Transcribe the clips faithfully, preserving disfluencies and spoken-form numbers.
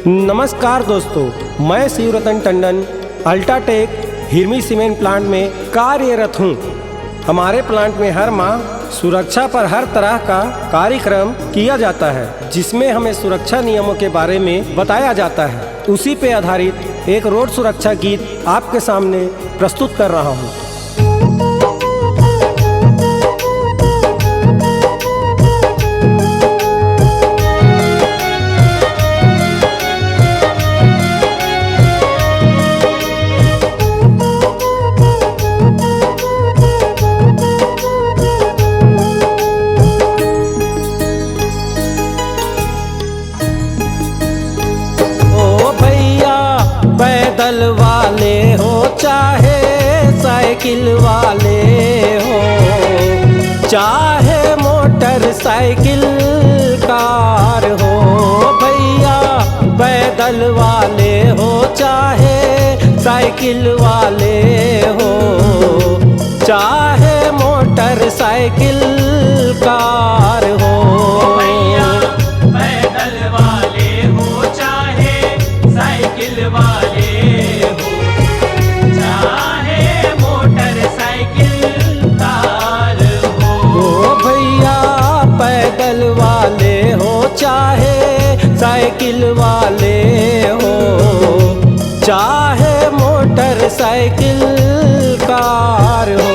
नमस्कार दोस्तों, मैं Shivratan Tandon UltraTech हिरमी cement plant में कार्यरत हूँ। हमारे प्लांट में हर माह सुरक्षा पर हर तरह का कार्यक्रम किया जाता है, जिसमें हमें सुरक्षा नियमों के बारे में बताया जाता है। उसी पे आधारित एक रोड सुरक्षा गीत आपके सामने प्रस्तुत कर रहा हूँ। ओ भैया, पैदल वाले हो चाहे साइकिल वाले हो, चाहे मोटरसाइकिल कार हो, भैया पैदल वाले हो चाहे साइकिल वाले हो, चाहे मोटरसाइकिल कार हो। भैया, पैदल वाले हो चाहे साइकिल वाले हो, चाहे मोटरसाइकिल कार हो। ओ भैया, पैदल वाले हो चाहे साइकिल वाले हो, चाहे मोटरसाइकिल कार हो।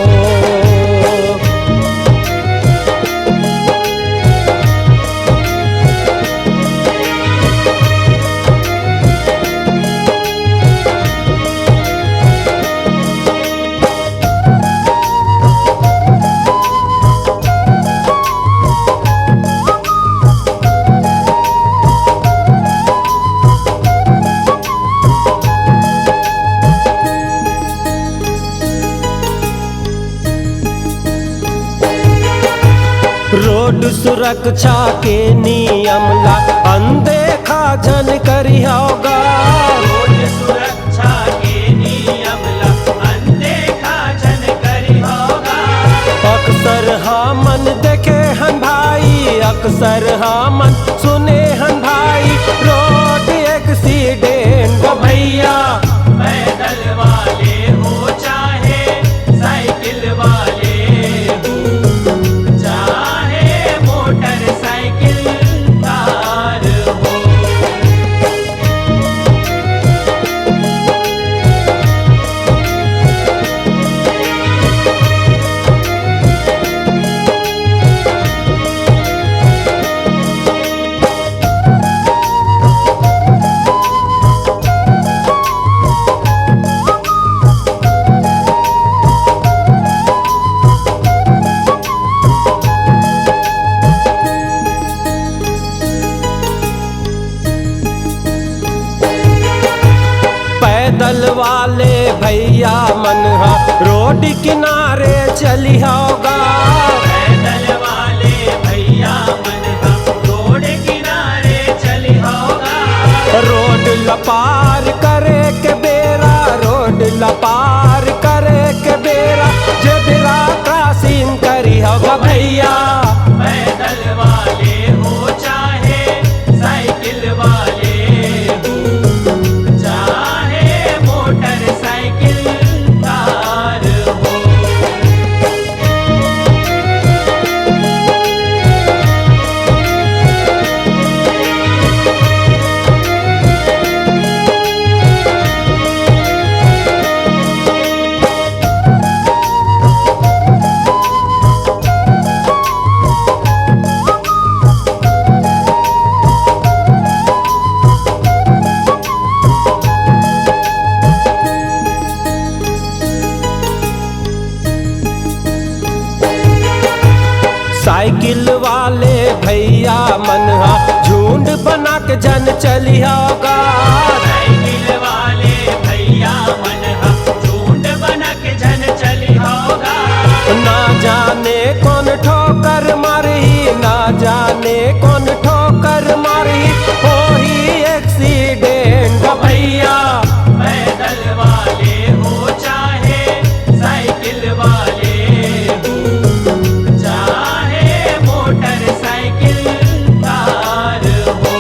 रोड सुरक्षा के नियम ला अनदेखा झन करिहव गा। रोड सुरक्षा के नियम ला अनदेखा झन करिहव गा। अक्सर हमन देखे हन भाई, अक्सर हमन सुने हन भाई, रोड एक्सीडेंट। ओ भैया, पैदल वाले हो चाहे साइकिल वाले हो, चाहे मोटरसाइकिल कार हो। पैदल वाले भैया मन ह रोड किनारे चलिहव गा। पैदल वाले भैया मन ह रोड किनारे चलिहव गा। रोड ल पार करे के बेरा, रोड ल पार करे के बेरा जेब्रा क्रॉसिंग करिहव गा भैया। पैदल वाले हो चाहे साइकिल वाले हो, चाहे मोटरसाइकिल कार हो। साइकिल वाले भैया मन ह झुंड बना के झन चलिहव गा। साइकिल वाले भैया मन ह झुंड बना के झन चलिहव गा। ना जाने कोन ठोकर मारही, ना जाने कोन ठोकर मारही, होही एक्सीडेंट भैया। पैदल वाले हो चाहे साइकिल वाले हो, चाहे मोटरसाइकिल कार हो।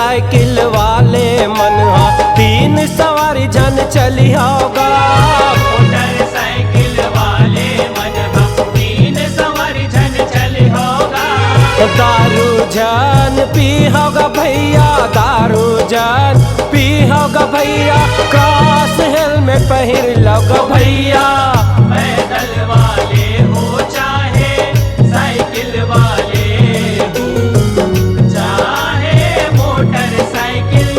साइकिल वाले मन ह तीन सवारी झन चलिहव गा। मोटरसाइकिल वाले मन ह तीन सवारी झन चलिहव गा। दारू झन पीहव गा भैया, दारू झन पीहव गा भैया, क्रॉस हेलमेट पहिर लव गा भैया। पैदल वाले हो चाहे साइकिल वाले हो, चाहे मोटरसाइकिल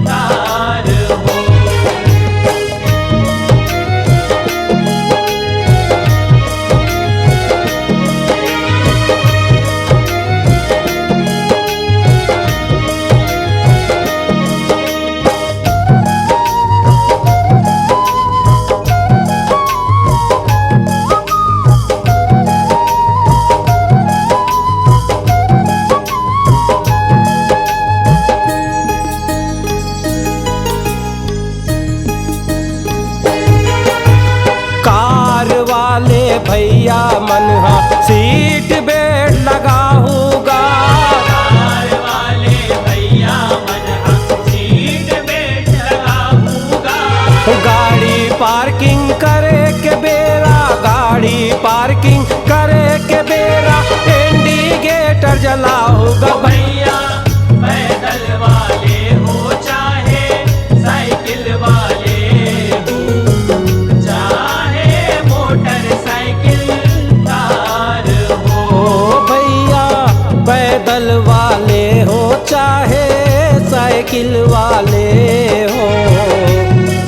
कार हो। कार वाले भैया मन ह सीट बेल्ट लगाहू गा। कार वाले भैया मन ह सीट बेल्ट लगाहू गा। गाड़ी पार्किंग करे के बेरा, गाड़ी पार्किंग करे के बेरा इंडिकेटर जलाहू गा भैया। भैया पैदल वाले हो चाहे साइकिल वाले हो, चाहे मोटरसाइकिल कार हो। ओ भैया, पैदल वाले हो चाहे साइकिल वाले हो,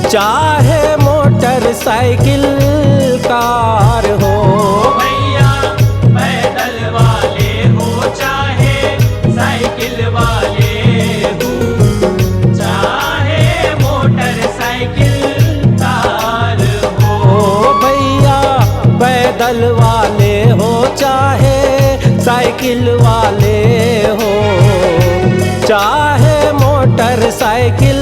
चाहे मोटरसाइकिल कार हो। भैया पैदल वाले हो चाहे साइकिल वाले हो, चाहे मोटरसाइकिल कार हो। ओ भैया, पैदल वाले हो चाहे साइकिल वाले हो, चाहे मोटरसाइकिल